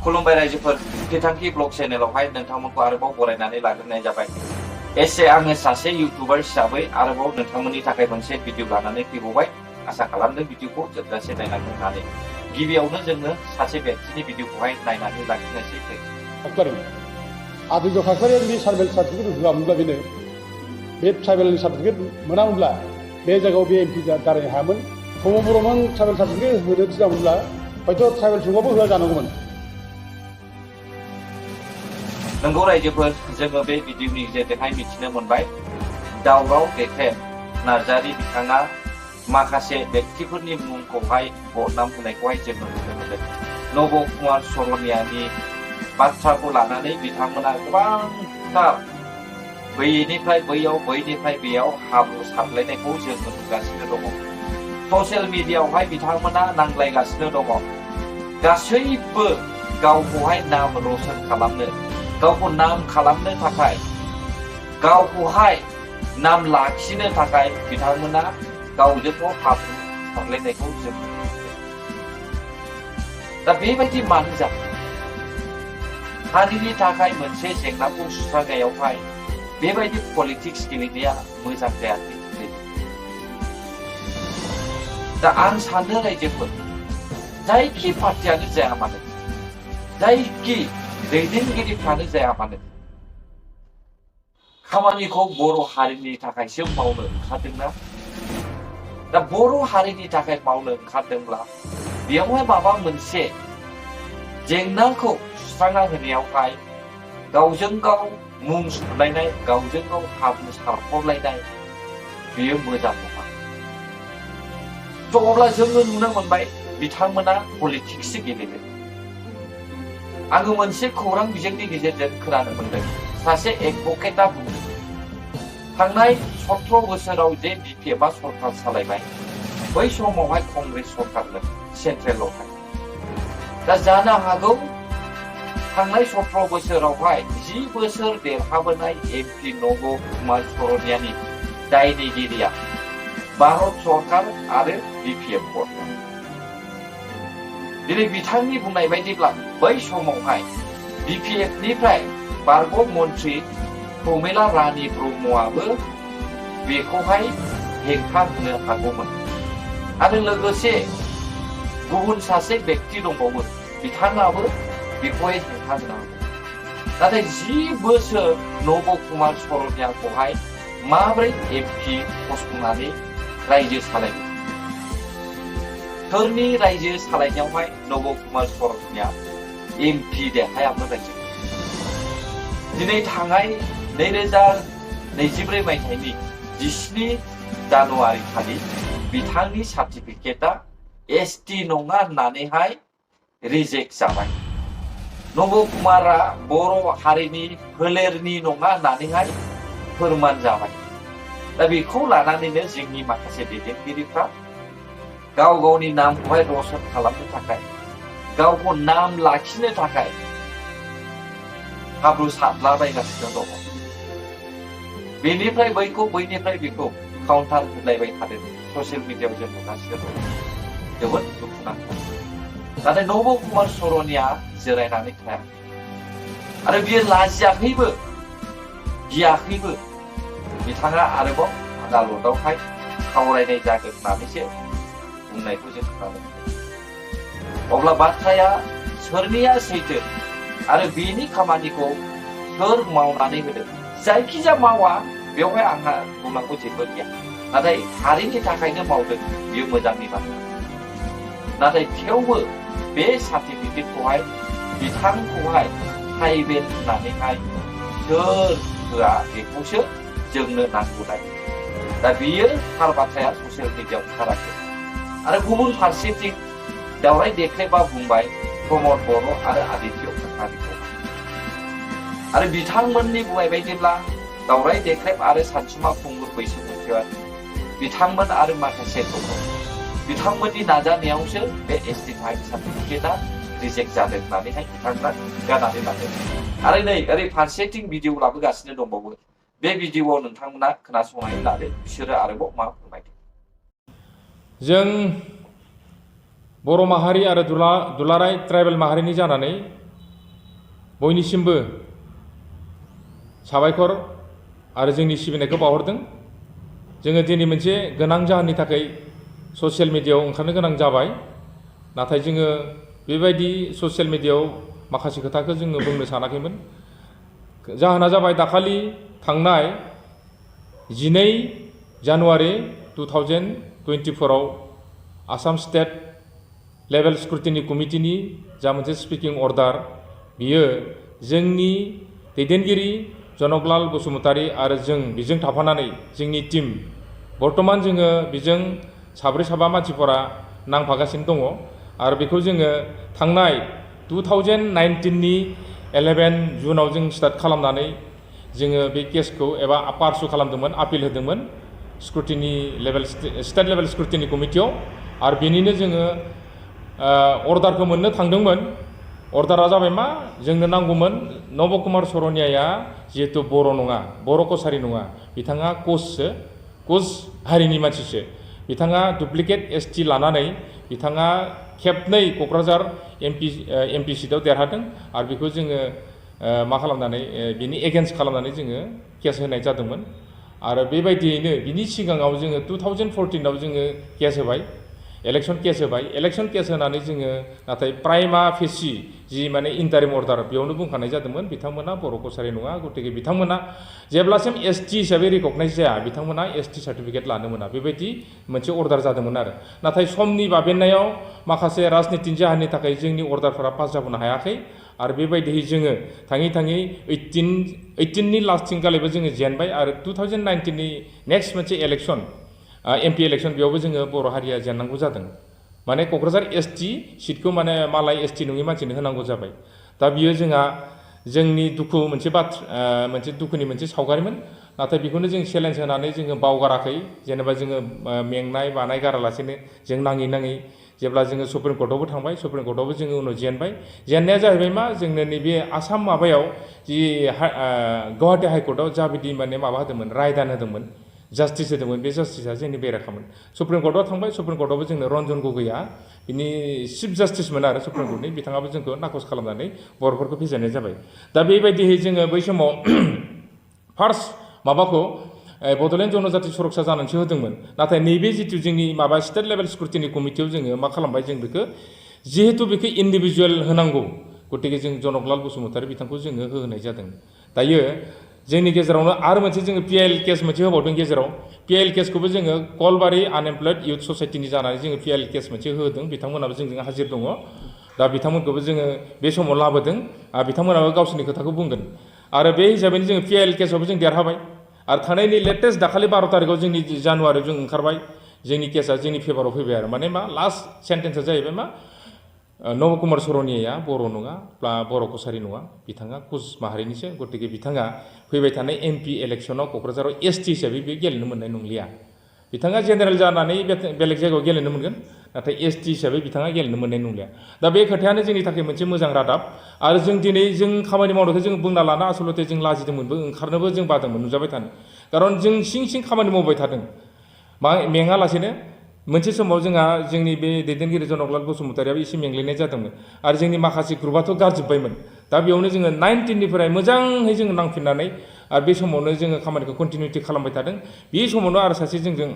खुलुमबाय रायजोफोर बिथांखि ब्लग चेनेलावहाय नोंथांमोनखौ आरोबाव बरायनानै लाग्रोनाय जाबाय। एसे आङो सासे इउटुबार हिसाबै आरोबाव नोंथांमोननि थाखाय मोनसे भिडिअ लानानै फैबावबाय। आसा खालामदों भिडिअखौ जोबजासे नायनांगौ होननानै। गिबियावनो जोङो सासे व्यक्तिनि भिडिअखौहाय नायनानै लाखिनोसै फै। आदित्य खाख्लारिया जुदि ट्राइबेल सार्टिफिकेट होआमोनब्ला बेनो बे ट्राइबेल सार्टिफिकेट मोनामोनब्ला बे जायगायाव बे एमपि जानो हायामोन। प्रमद बर'मोन ट्राइबेल सार्टिफिकेट होनो थिनामोनब्ला हयथ' ट्राइबेल सुबुंआबो होआ जानांगौमोन। नंगौ रायजोफोर जोङो बे भिडिअनि गेजेरजोंहाय मिथिनो मोनबाय दावराव देख्रेब नार्जारि बिथाङा माखासे व्यक्तिफोरनि मुंखौहाय बदनाम होनायखौहाय जोङो नुनो मोनदों। नब कुमार सरनियानि बाथ्राखौ लानानै बिथांमोना गोबांथार बैनिफ्राय बैयाव बैनिफ्राय बेयाव हाब्रु सारलायनायखौ जोङो नुगासिनो दङ। ससियेल मिडियायावहाय बिथांमोना नांलायगासिनो दङ। गासैबो गावखौहाय नाम रसन खालामनो, गावखौ नाम खालामनो थाखाय, गावखौहाय नाम लाखिनो थाखाय बिथांमोना गावजों गाव हाब्रु सारलायनायखौ जों नुनो मोनदों। दा बेबायदि मानो जादों? हारिनि थाखाय मोनसे जेंनाखौ सुस्रांनायावहाय बेबायदि पलिटिक्स गेलेनाया मोजां जायाखै। दा आं सानो रायजोफोर जायखि पार्टियानो जाया मानो, जायखि दैदेनगिरिफ्रानो जाया मानो, खामानिखौ बर' हारिनि थाखायसो मावनो ओंखारदोंना। दा बर' हारिनि थाखाय मावनो ओंखारदोंब्ला बेयावहाय माबा मोनसे जेंनाखौ सुस्रांना होनायावहाय गावजों गाव मुं सुरलायनाय, गावजों गाव हाब्रु सारहरलायनाय बेयो मोजां नङा। अब्ला जोङो नुनो मोनबाय बिथांमोना पलिटिक्ससो गेलेदों। आङो मोनसे खौरां बिजोंनि गेजेरजों खोनानो मोनदों सासे एडभकेटआ बुंदों थांनाय 17 बोसोराव जे बिपिएफआ सरकार सालायबाय बै समावहाय कंग्रेस सरकारमोन सेन्ट्रेलावहाय। दा जानो हागौ थांनाय 17 बोसोरावहाय 10 बोसोर देरहाबोनाय एमपि नब कुमार सरनियानि दायनिगिरिया भारत सरकार आरो बिपिएफ गभर्नमेन्ट। दिनै बिथांनि बुंनाय बायदिब्ला बै समावहाय बिपिएफनिफ्राय बारग' मन्त्रि प्रमिला रानी ब्रह्मआबो बेखौहाय हेंथा होनो हागौमोन आरो लोगोसे गुबुन सासे व्यक्ति दंबावो बिथाङाबो बेखौहाय हेंथा होनो हागौ। नाथाय 10 बोसोर नब कुमार सरनियाखौहाय माब्रै एमपि फसंनानै रायजो सालायदों? सोरनि रायजो सालायनायावहाय नब कुमार सरनिया एमपि देरहायामोन रायजो? दिनै थांनाय 2024 मायथाइनि 17 जानुवारि खालि बिथांनि सार्टिफिकेटआ एसटि नङा होननानैहाय रिजेक्ट जाबाय। नब कुमारा बर' हारिनि फोलेरनि नङा होननानैहाय फोरमान जाबाय। दा बेखौ लानानैनो जोंनि माखासे दैदेनगिरिफ्रा गाव गावनि नामखौहाय रसन खालामनो थाखाय, गावखौ नाम लाखिनो थाखाय हाब्रु सारलाबायगासिनो दङ। बेनिफ्राय बैखौ बैनिफ्राय बेखौ काउन्टार होलायबाय थादों ससियेल मिडियायाव जों नुगासिनो दङ। जोबोद दुखुनांथाव। नाथाय नब कुमार सरनिया जिरायनानै थाया आरो बियो लाजियाखैबो गियाखैबो। बिथाङा आरोबाव आदालतआवहाय सावरायनाय जागोन होननानैसो बुंनायखौ जों खोनानो मोनदों। अब्ला बाथ्राया सोरनिया सैथो आरो बेनि खामानिखौ सोर मावनानै होदों? जायखिजाया मावा बेवहाय आंहा बुंनांगौ जेबो गैया। नाथाय हारिनि थाखायनो मावदों बेयो मोजांनि बाथ्रा। नाथाय थेवबो बे सार्टिफिकेटखौहाय बिथांखौहाय ट्राइबेल होननानैहाय सोर होआ बेखौसो जोंनो नांगौ जायो। दा बेयो थार बाथ्राया ससियेल मिडियायाव ओंखाराखै। आरो गुबुन फारसेथिं दावराय देख्रेबा बुंबाय प्रमद बर' आरो आदित्य खाख्लारिखौ। आरो बिथांमोननि बुंनाय बायदिब्ला दावराय देख्रेब आरो सानसुमा खुंगुर बैसोमुथिया बिथांमोन आरो माखासे दङ। बिथांमोननि नाजानायावसो बे एसटि सार्टिफिकेटआ रिजेक्ट जादों होननानैहाय बिथांमोना गानानै लादों। आरो नै ओरै फारसेथिं भिडिअ लाबोगासिनो दंबावो। बे भिडिअआव नोंथांमोना खोनासंनानै लादो बिसोरो आरोबाव मा फोरमायदों। जों बर' माहारि आरो दुलाराय ट्राइबेल माहारिनि जानानै बयनिसिमबो साबायखर आरो जोंनि सिबिनायखौ बावहरदों। जोङो दिनै मोनसे गोनां जाहोननि थाखाय ससियेल मिडियायाव ओंखारनो गोनां जाबाय। नाथाय जोङो बेबायदि ससियेल मिडियायाव माखासे खोथाखौ जोङो बुंनो सानाखैमोन। जाहोना जाबाय दाखालि थांनाय 12 जानुवारि 2024 आसाम स्टेट लेभेल स्क्रुटिनि कमिटिनि जा मोनसे स्पिकिं अर्डार, बियो जोंनि दैदेनगिरि जनकलाल बसुमतारी आरो जों बिजों थाफानानै जोंनि टीम बर्तमान जोङो बिजों साब्रै साबा मानसिफोरा नांफागासिनो दङ। आरो बेखौ जोङो थांनाय 2019 नि 11 जुनाव जों स्टार्ट खालामनानै जोङो बे केसखौ एबा पारसु खालामदोंमोन, आपिल होदोंमोन स्क्रुटिनि लेभेल स्टेट लेभेल स्क्रुटिनि कमिटियाव। आरो बेनिनो जोङो अर्डारखौ मोननो थांदोंमोन। अर्डारा जाबाय मा, जोंनो नांगौमोन नब कुमार सरनियाया जिहेतु बर' नङा, बर' कसारि नङा, बिथाङा कचसो, कच हारिनि मानसिसो। बिथाङा डुप्लिकेट एसटि लानानै बिथाङा खेबनै क'क्राझार एमपि सिटआव देरहादों। आरो बेखौ जोङो मा खालामनानै बिनि एगेन्स्ट खालामनानै जोङो केस होनाय जादोंमोन। आरो बेबायदियैनो बिनि सिगाङाव जोङो 2014आव जोङो केस होबाय, इलेक्शन केस होबाय। इलेक्शन केस होनानै जोङो नाथाय प्राइमा फेसि जि माने इन्टारिम अर्डार, बेयावनो बुंखानाय जादोंमोन बिथांमोना बर' कसारि नङा, गतिके बिथांमोना जेब्लासिम एसटि हिसाबै रिकगनाइज जाया बिथांमोना एसटि सार्टिफिकेट लानो मोना, बेबायदि मोनसे अर्डार जादोंमोन। नाथाय समनि बाबेननायाव माखासे राजनितिनि जाहोननि थाखाय जोंनि अर्डारफोरा पास जाबोनो हायाखै। आरो बेबायदियै जोङो थाङै थाङै 18नि लास्टथिंखालिबो जोङो जेनबाय। आरो 2019नि नेक्स्ट मोनसे इलेक्शन एमपि इलेक्शन, बेयावबो जोङो बर' हारिया जेननांगौ जादों। माने क'क्राझार एसटि सिटखौ माने मालाय एसटि नङि मानसिनो होनांगौ जाबाय। दा बियो जोंहा जोंनि दुखु मोनसे बाथ्रा, मोनसे दुखुनि मोनसे सावगारिमोन। नाथाय बेखौनो जों चेलेन्ज होनानै जोङो बावगाराखै। जेनेबा जोङो मेंनाय बानाय गारालासेनो जों नाङै नाङै जेब्ला जोङो सुप्रिम कर्टआवबो थांबाय, सुप्रिम कर्टआवबो जोङो उनाव जेनबाय। जेननाया जाहैबाय मा, जोंनो नैबे आसाम माबायाव जि गुवाहाटि हाइकर्टआव जाबायदि माने माबा होदोंमोन, रायदान होदोंमन, जास्टिस होदोंमोन, बे जास्टिसा जोंनि बेरेखामोन। सुप्रिम कर्टआव थांबाय, सुप्रिम कर्टआवबो जोंनो रन्जन गगैया बिनि चिफ जास्टिसमोन आरो सुप्रिम कर्टनि, बिथाङाबो जोंखौ नाखस खालामनानै बर'फोरखौ फेजेननाय जाबाय। दा बेबायदियै जोङो बै समाव फार्स्ट माबाखौ बड'लेण्ड जनजाति सुरक्षा जानानैसो होदोंमोन। नाथाय नैबे जिथु जोंनि माबा स्टेट लेभेल स्क्रुटिनि कमिटियाव जोङो मा खालामबाय, जों बेखौ जिहेतु बेखौ इन्डिभिजुवेल होनांगौ, गतिके जों जनकलाल बसुमतारी बिथांखौ जोङो होनाय जादों। दायो जोंनि गेजेरावनो आरो मोनसे जोङो पिआइएल केस मोनसे होबावदों गेजेराव। पिआइएल केसखौबो जोङो कलबारि आनएमप्लयड इउथ ससाइटिनि जानानै जोङो पिआइएल केस मोनसे होदों। बिथांमोनाबो जोंजों हाजिर दङ। दा बिथांमोनखौबो जोङो बे समाव लाबोदों। बिथांमोनाबो गावसोरनि खोथाखौ बुंगोन। आरो बे हिसाबैनो जोङो पिआइएल केसआवबो जों देरहाबाय। आरो थांनायनि लेटेस्ट दाखालि 12 तारिखआव जोंनि जानुवारियाव जों ओंखारबाय, जोंनि केसआ जोंनि फेभाराव फैबाय। आरो माने मा, लास्ट सेन्टेन्सआ जाहैबाय मा, नब कुमार सरनियाया बर' नङा, बर' कसारि नङा, बिथाङा कच माहारिनिसो। गतिके बिथाङा फैबाय थानाय एमपि इलेक्शनाव क'क्राझाराव एसटि हिसाबै बे गेलेनो मोननाय नंलिया। बिथाङा जेनेरेल जानानै बेलेग जायगायाव गेलेनो मोनगोन, नाथाय एसटि हिसाबै बिथाङा गेलेनो मोननाय नंलिया। दा बे खोथायानो जोंनि थाखाय मोनसे मोजां रादाब। आरो जों दिनै जों खामानि मावनायखौ जों बुंना लाना आसलते जों लाजिदोंमोनबो, ओंखारनोबो जों बादोंमोन नुजाबाय थानो। खारन जों सिं सिं खामानि मावबाय थादों मेङालासेनो। मोनसे समाव जोंहा जोंनि बे दैदेनगिरि जनकलाल बसुमतारीयाबो एसे मेंग्लिनाय जादोंमोन। आरो जोंनि माखासे ग्रुपआथ' गारजोब्बायमोन। दा बेयावनो जोङो 19निफ्राय मोजाङै जोङो नांफिननानै आरो बे समावनो जोङो खामानिखौ कन्टिनिउटि खालामबाय थादों। बे समावनो आरो सासे जोंजों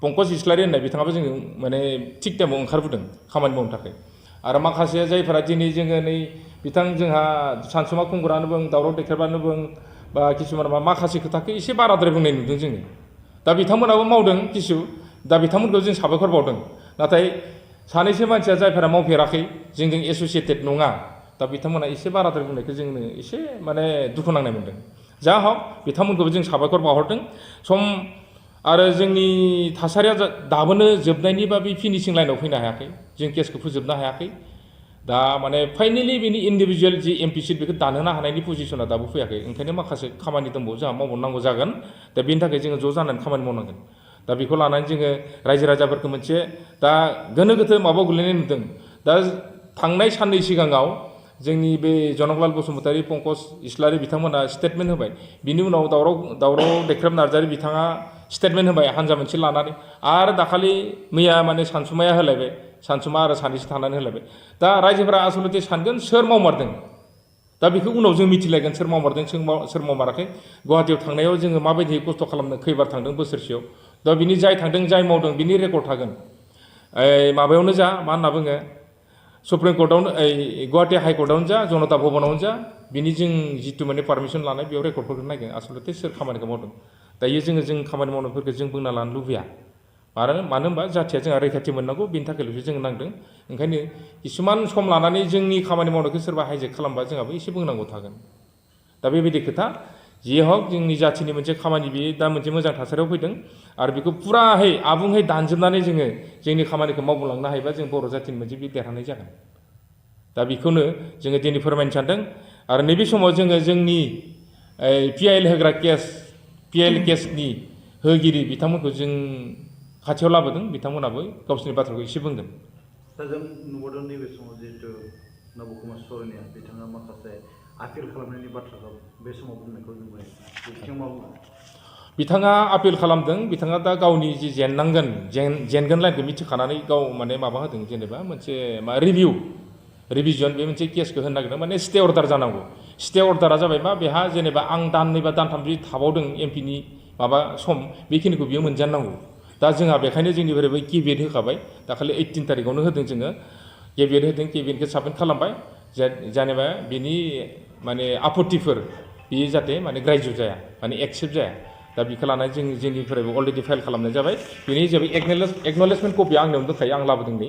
पंकज इस्लारि होननाय बिथाङाबो जोङो माने थिग टाइमाव ओंखारबोदों खामानि मावनो थाखाय। आरो माखासे जायफोरा दिनै जोङो नै बिथां जोंहा सानसुमा खुंगुरानो बुं, दावराव देख्रेबानो बुं, बा किसुमान माखासे खोथाखौ एसे बाराद्राय बुंनाय नुदों जोङो। दा बिथांमोनाबो मावदों किसु, दा बिथांमोनखौ जों साबायखर बावदों। नाथाय सानैसो मानसिया जायफोरा मावफेराखै, जोंजों एस'सियेटेड नङा, दा बिथांमोना एसे बाराद्राय बुंनायखौ जोंनो एसे माने दुखु नांनाय मोनदों। जा हक बिथांमोनखौबो जों साबायखर बावहरदों। सम आरो जोंनि थासारिया दाबोनो जोबनायनि बा बे फिनिशिं लाइनाव फैनो हायाखै, जों केसखौ फोजोबनो हायाखै। दा माने फाइनेलि बिनि इन्डिभिजुवेल जि एमपि सिट बेखौ दानहोनो हानायनि पजिसना दाबो फैयाखै। ओंखायनो माखासे खामानि दंबावो, जोंहा मावबावनांगौ जागोन। दा बेनि थाखाय जोङो ज' जानानै खामानि मावनांगोन। दा बेखौ लानानै जोङो रायजो राजाफोरखौ मोनसे दा गोनो गोथो माबायाव गोलैनाय नुदों। दा थांनाय साननै सिगाङाव जोंनि बे जनकलाल बसुमतारी, पंकज इस्लारि बिथांमोना स्टेटमेन्ट होबाय। बिनि उनाव दावराव देख्रेब नार्जारि बिथाङा स्टेटमेन्ट होबाय हानजा मोनसे लानानै। आरो दाखालि मैया माने सानसुमाया होलायबाय, सानसुमा आरो सानैसो थानानै होलायबाय। दा रायजोफोरा आसलते सानगोन सोर मावमारदों। दा दा बेखौ उनाव जों मिथिलायगोन सोर मावमारदों सोर मावमाराखै गुवाहाटियाव थांनायाव जोङो माबायदि खस्थ' खालामदों खैबार थांदों बोसोरसेयाव दा बिनि जाय थांदों जाय मावदों बिनि रेकर्ड थागोन माबायावनो जा मा होनना बुङो सुप्रिम कर्टआवनो गुवाहाटि हाइकर्टआवनो जा जनता भवनावनो जा बिनि जों जिथु माने पारमिसन लानाय बेयाव रेकर्डफोरखौ नायगोन आसलथे सोर खामानिखौ मावदों दायो जों खामानि मावनायफोरखौ जों बुंना लानो लुबैया मानो होनबा जाथिया जोंहा रैखाथि मोननांगौ बेनि थाखायल'सो जों नांदों ओंखायनो किसुमान सम लानानै जोंनि खामानि मावनायखौ सोरबा हाइजेक खालामबा जोंहाबो एसे बुंनांगौ थागोन दा बेबायदि खोथा जि हक जोंनि जाथिनि मोनसे खामानि बेयो दा मोनसे मोजां थासारियाव फैदों आरो बेखौ फुराहै आबुङै दानजोबनानै जोङो जोंनि खामानिखौ मावलांनो हायोबा जों बर' जाथिनि मोनसे बे देरहानाय जागोन दा बेखौनो जोङो दिनै फोरमायनो सानदों आरो नैबे समाव जोङो जोंनि PIL होग्रा PIL केसनि होगिरि बिथांमोनखौ जों खाथियाव लाबोदों बिथांमोनाबो गावसोरनि बाथ्राखौ एसे बुंगोन दा जों नुबोदों नैबे समाव जिहेतु नबकुमार सर'निया बिथाङा माखासे आपिल खालामनायनि बाथ्राखौ बे समाव बुंनायखौ जों बिथिङाव मा बुङो बिथाङा आपिल खालामदों बिथाङा दा गावनि जि जेननांगोन जेनगोन लाइनखौ मिथिखानानै गाव माने माबा होदों जेनेबा मोनसे रिभिजन बे मोनसे केसखौ होनो नागिरदों माने स्टे अर्डार जानांगौ स्टे अर्डारा जाबाय मा बेहा जेनेबा आं दाननै बा दानथाम जुदि थाबावदों एमपिनि माबा सम बेखिनिखौ बियो मोनजानांगौ दा जोंहा बेखायनो जोंनिफ्रायबो केबिनेट होखाबाय दाखालि 18 तारिखआवनो होदों जोङो केबिनेट होदों केबिनेटखौ साबमिट खालामबाय जेनेबा बिनि माने आपत्तिफोर बियो जाहाथे माने ग्राह्य जाया माने एक्सेप्ट जाया दा बेखौ लानानै जोंनिफ्रायबो अलरेडि फाइल खालामनाय जाबाय बेनि जेबो एक्न'लेजमेन्ट कपिया आंनियावनो दंखायो आं लाबोदों नै